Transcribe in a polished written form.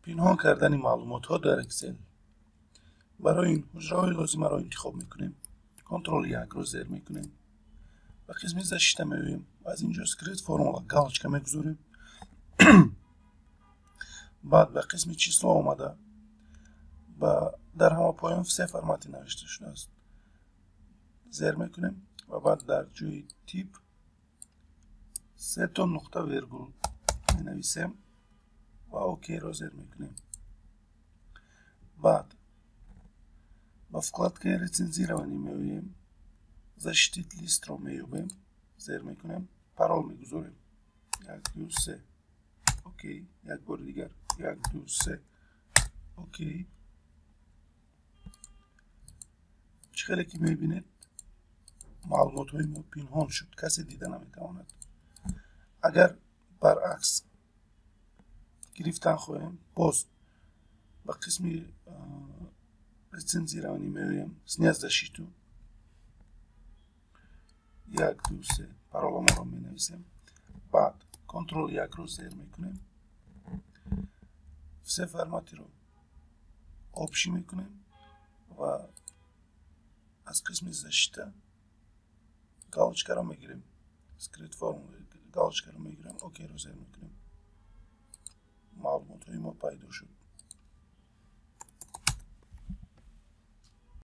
Пинҳон кардани маълумотҳо дар Excel. Барои ин ҳуҷраҳои лозимаро интихоб мекунем. Контрол 1-ро зер мекунем. Ба қисми защита меоем ва аз инҷо скрыть формула галочка мегузорем. Баъд ба қисми число омада, ба дар ҳама поён все форматы навишта шудааст, зер мекунем ва баъд дар ҷои тип сето нуқта вергул менависем ва окейро зер мекунем. Баъд ба вкладкаи рецензирование меоем, защитить листро меёбем, зер мекунем, парол мегузорем: 1, 2, 3, окей. Як бори дигар: 1, 2, 3, окей. Чӣ хеле ки мебинед, маълумотҳои мо пинҳон шуд, касе дида наметавонад. Агар баръакс гирифтан хоҳем, боз ба қисми рецензирование меоем, снять защиту, 1, 2, 3, пароламоро менависем. Баъд контрол 1-ро зер мекунем, все форматиро общий мекунем ва аз қисми защита галочкаро мегирем, скрыть формула галочкаро мегирем, окейро зер мекунем. Маълумотҳои мо пайдо шуд.